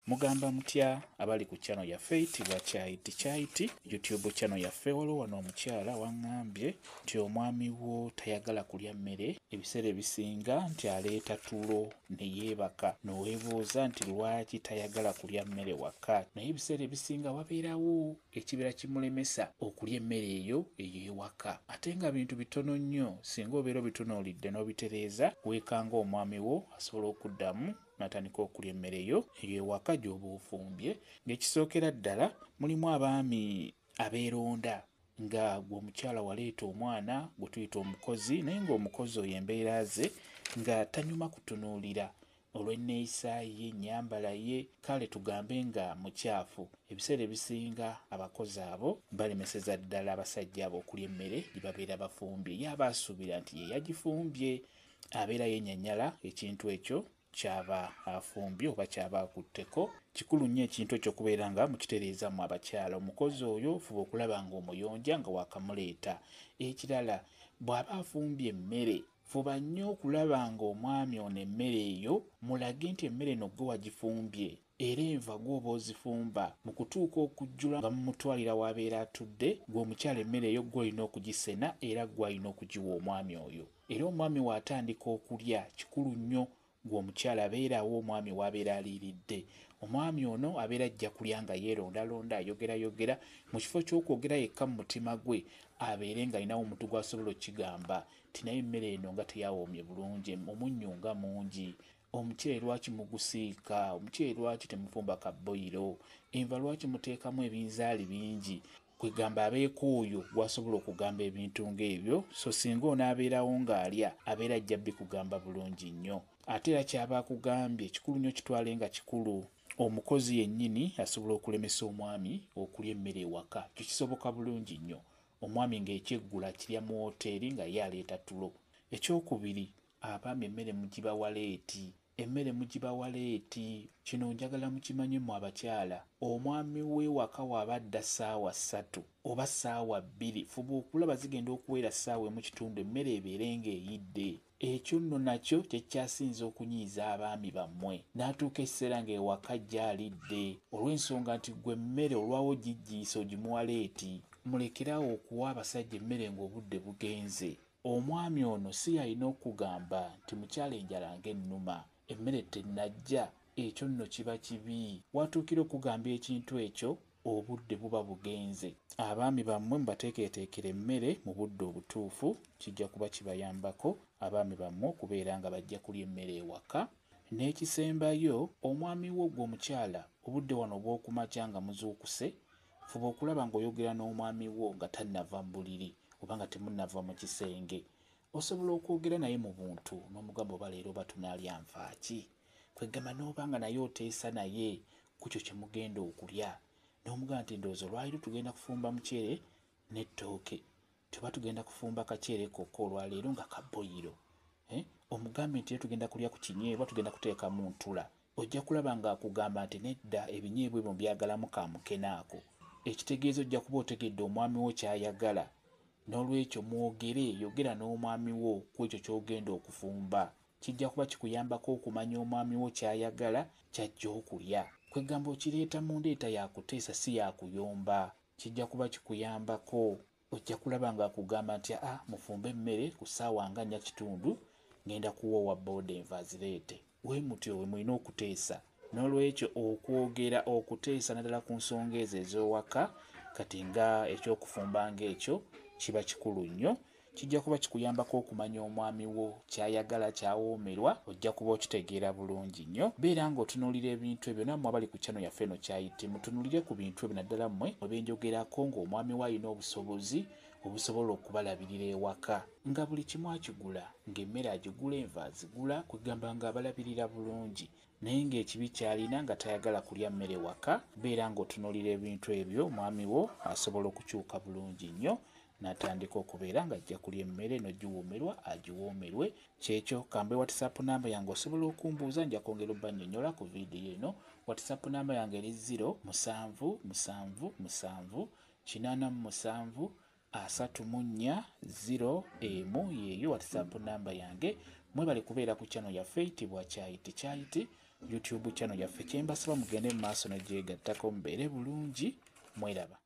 Mugamba mutya abali ku channel yaffe eyitibwa Kyayiti Kyayiti, YouTube channel yaffe. Waliwo wano omukyala waŋŋambye nti omwami wo tayagala kulya mmere, ebiseera ebisinga nti aleeta tulo ne yeebaka, n'oweebuuza nti lwaki tayagala kulya mmere waka. Naye ebiseera ebisinga wabeerawo ekibeera kimulemesa okulya emmere eyo ey'ewaka, ate nga bintu bitono nnyo. Singa obeera obitunuulidde n'obitereeza, weekanga omwami wo asobola okuddamu n'atandika okulya emmere yo ey'ewaka gy'oba ofumbye. Ng'ekisookera ddala, mulimu abaami abeeronda nga gwe omukyala waleeta omwana gwe tuyita omukozi, naye ng'omukozi oyo embeera ze nga tanyuma kutunuulira olw'enneeyisa ye, ennyambala ye, kale tugambe nga mukyafu. Ebiseera ebisinga abakozi abo balemeseza ddala abasajja abo okulya emmere gye babeera bafumbye. Ye aba asuubira nti ye yagifumbye, abeera yennyanyala ekintu ekyo ky'aba afumbye oba ky'aba akutteko. Kikulu nnyo ekintu ekyo okubeera nga mukitereeza mmwe abakyala. Omukozi oyo fuba okulaba ng'omuyonja nga waakamuleeta. Ekirala, bw'aba afumbye emmere, fuba nnyo okulaba ng'omwami ono emmere eyo mulage nti emmere eno ggwe wagifumbye, era enva gw'oba ozifumba. Mu kutuuka okujjula nga mumutwalira w'abeera atudde, ggwe omukyala emmere eyo ggwe olina okugisena era ggwe alina okugiwa omwami oyo. Era omwami w'atandika okulya, kikulu nnyo ggwe omukyala beerawo omwami w'abeera aliiridde. Omwami ono abeera ajja kulya nga yeerondalonda, ayogerayogera, mu kifo ky'okwogera yekka mu mutima gwe, abeere ng'alinawo omuntu gw'asobola okukigamba nti naye emmere eno nga teyawoomye bulungi, omunnyo nga mungi, omuceere lwaki mugusiika, omuceere lwaki temufumba kabboyiro, enva lwaki muteekamu ebinzaali bingi. Kwegamba abeeko oyo gw'asobola okugamba ebintu ng'ebyo. So singa onaabeerawo ng'alya, abeera ajja bikugamba bulungi nnyo. Ate era ky'aba akugambye kikulu nnyo, kitwale nga kikulu. Omukozi yennyini asobola okulemesa omwami okulya emmere ewaka, kyo kisoboka bulungi nnyo. Omwami ng'ekyeggula akirya mu wooteeri nga ye aleeta tulo. Ekyokubiri, abaami emmere mugibawa leeti, emmere mugibawa leeti. Kino njagala mukimanye mmwe abakyala, omwami w'ewaka w'aba adda ssaawa 3 oba ssaawa 2, fuba okulaba zigenda okuwera ssaawa 1.5 emmere ebeere ng'eyidde. Ekyo nno nakyo kye kyasinze okunyiiza abaami bammwe, n'atuuka ekiseera ng'ewaka ajja alidde olw'ensonga nti ggwe emmere olwawo giggiisa ogimuwa leeti. Mulekeraawo okuwa abasajja emmere ng'obudde bugenze. Omwami ono si y'alina okukugamba nti mukyala enjala ng'ennuma, emmere tennajja. Ekyo nno kiba kibi. W'atuukira okukugamba ekintu ekyo, obudde buba bugenze. Abaami bammwe mubateekereteekere emmere mu budde obutuufu, kijja kuba kibayambako abaami bammwe okubeera nga bajja kulya emmere ewaka. N'ekisembayo, omwami wo ggwe omukyala, obudde wano obw'okumakya nga muzuukuse, fuba okulaba ng'oyogera n'omwami wo nga tannava mu buliri oba nga temunnava mu kisenge. Osobola okwogera naye mu buntu n'omugamba oba leero oba tunaalya nfa ki? Kwegamba n'oba nga naye oteesa naye ku kyo kye mugenda okulya. N'omugamba nti ndowooza olwaleero tugenda kufumba muceere n'ettooke, tuba tugenda kufumba kaceere kokka olwaleero nga kabboyiro. Omugambe nti leero tugenda kulya ku kinyeebwa, tugenda kuteekamu ntula. Ojja kulaba ng'akugamba nti nedda, ebinyeebwa ebyo mbyagalamu ka mukene ako. Ekitegeeza ojja kuba otegedde omwami wo ky'ayagala. N'olwekyo mwogere, yogera n'omwami wo ku ekyo ky'ogenda okufumba. Kijja kuba kikuyambako okumanya omwami wo ky'ayagala, ky'ajja okulya. Kwegamba okireeta mu ndeeta ya kuteesa si ya kuyomba. Kijja kuba kikuyambako. Ojja kulaba ng'akugamba nti aa mufumbe emmere ku ssaawa nga 4.5, ngenda kuwa owa bbooda enva azireete. We mutyo we mulina okuteesa. N'olwekyo okwogera, okuteesa naddala ku nsonga ezo ez'owaka, kati nga eky'okufumba ng'ekyo kiba kikulu nnyo. Kijja kuba kikuyambako okumanya omwami wo ky'ayagala, ky'awoomerwa, ojja kuba okitegeera bulungi nnyo. Beera ng'otunuulira ebintu ebyo. Nammwe abali ku channel yaffe eno Kyayiti, mutunuulire ku bintu ebyo, naddala mmwe be njogerako ng'omwami wo alina obusobozi obusobola okubalabirira ewaka, nga buli kimu akigula, ng'emmere agigula, enva azigula, kwegamba ng'abalabirira bulungi, naye ng'ekibi ky'alina nga tayagala kulya mmere waka. Beera ng'otunuulira ebintu ebyo, omwami wo asobola okukyuka bulungi nnyo n'atandika okubeera ng'ajja kulya emmere n'ogiwoomerwa agiwoomerwe. Kyekyo, kambe WhatsApp namba yange, osobola okumbuuza, nja kwongera obbannyonnyola ku vidiyo eno. WhatsApp namba yange eri 077 787 34 01, yeeyo WhatsApp namba yange. Mwebale kubeera ku channel yaffe eyitibwa Kyayiti Kyayiti. YouTube channel yaffe. Kyembasaba mugende mu maaso negyegattako, mubeere bulungi, mweraba.